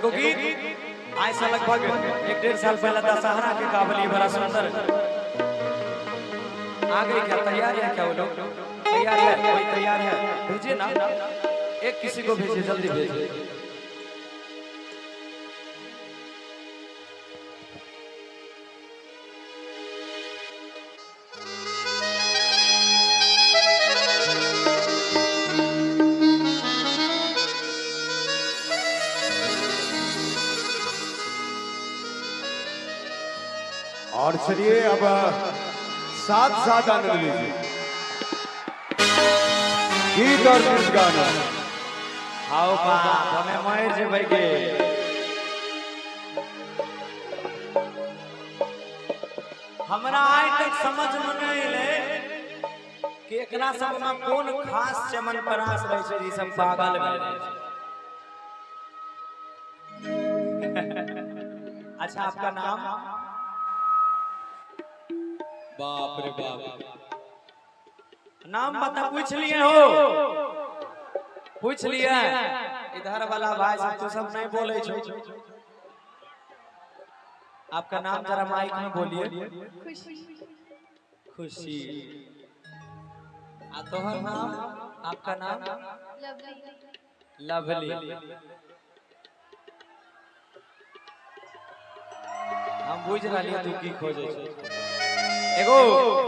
एगो गीत आज से लगभग 1-1.5 साल पहले दशहरा के गावली, बड़ा सुंदर। आ गई क्या? तैयार है क्या वो लोग? तैयार है? कोई तैयार है? भेजिए ना, एक किसी को भेजिए, जल्दी भेजिए। और चलिए अब साथ साथ आनंद लीजिए, गीत और गीत गाना। आओ बाप, हमें मर जेबै गे। हमरा आइ तक समझ में नहीं एलै कि एकरा सब में कोन खास चमनप्राश रहै छै जे सब पागल भए जाइ छै। अच्छा, आपका नाम? बाप रे बाप, नाम बता, पूछ लिए हो, पूछ लिए। इधर वाला भाई सब तो सब नहीं बोले छो। आपका नाम जरा माइक में बोलिए। खुशी। खुशी। आ तोहर नाम? आपका नाम? लवली। लवली। हम बुझ रहलियै तू की खोजे छे। एगो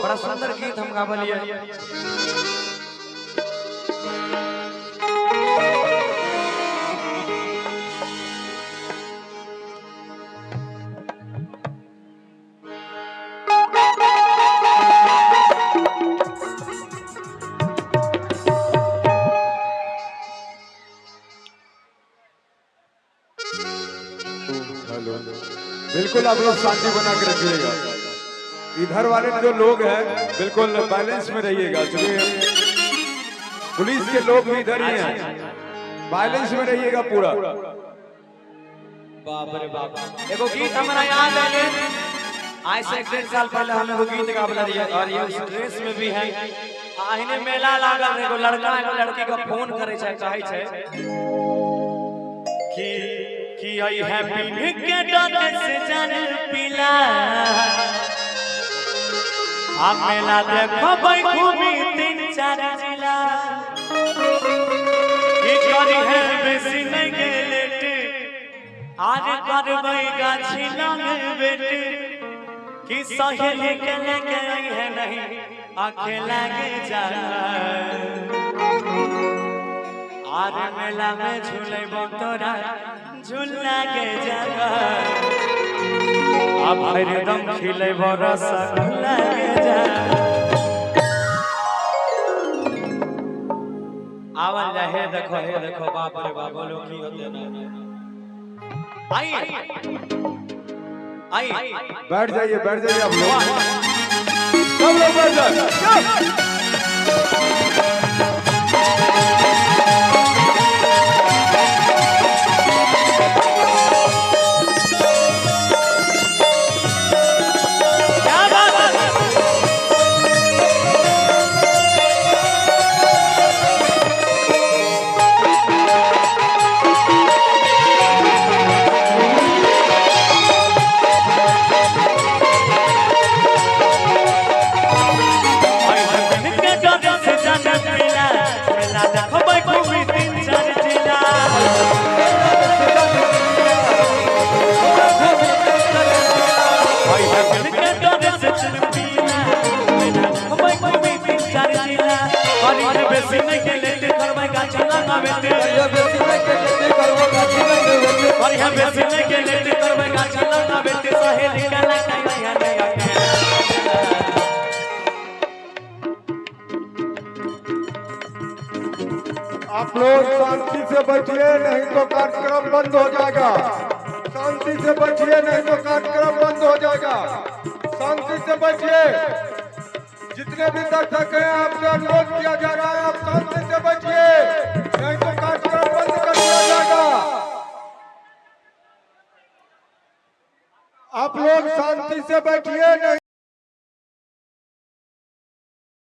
बड़ा सुंदर गीत हम गावलिए। हेलो, बिल्कुल आप लोग शांति बना के रखिएगा। इधर वाले जो लोग हैं बिल्कुल बैलेंस में रहिएगा। चलिए, पुलिस के लोग भी इधर ही हैं, बैलेंस में रहिएगा पूरा। बाप रे बाप, एगो गीत हमरा याद आले। आज से 1-1.5 साल पहले हम एगो गीत गावले रहिए और ये उस ड्रेस में भी है। आहिने मेला लागल रहे, एगो लड़का एगो लड़की के फोन करे छै, कहै छै कि आई है पिन के डर से जान पिला, हम मेला देखबै घूमी 3-4 जिला, की करी है बेसी नहीं गेलेट, आज करबै गाछी लगे बेटे, कि सहेली के लेके आई है नहीं आखे लगे जा, आज मेला में झूलेबो तोरा झूला के जा, अब हरदम खिलेबो रसगुल्ला के जा। आवल जा, हे देखो हे देखो, बाप रे बाप, बोलो की होते ना। आई आई बैठ जाइए, बैठ जाइए आप लोग, सब लोग बैठ जाइए। क्या बात है? के डर से जान पिला, मेला देखबै घूमी 3-4 जिला। के डर से जान पिला, मेला देखबै घूमी 3-4 जिला। हरी के बेसी नहीं के लेते करबै गाछी लगाबेते, हरी के बेसी नहीं के लेते करबै गाछी लगाबेते, सहेली के लगाई नया नया। आप लोग शांति से बैठिए, नहीं तो कार्यक्रम बंद हो जाएगा। शांति से बैठिए, नहीं तो कार्यक्रम बंद हो जाएगा। शांति से बैठिए। जितने भी दर्शक हैं आपसे अनुरोध किया जा रहा है।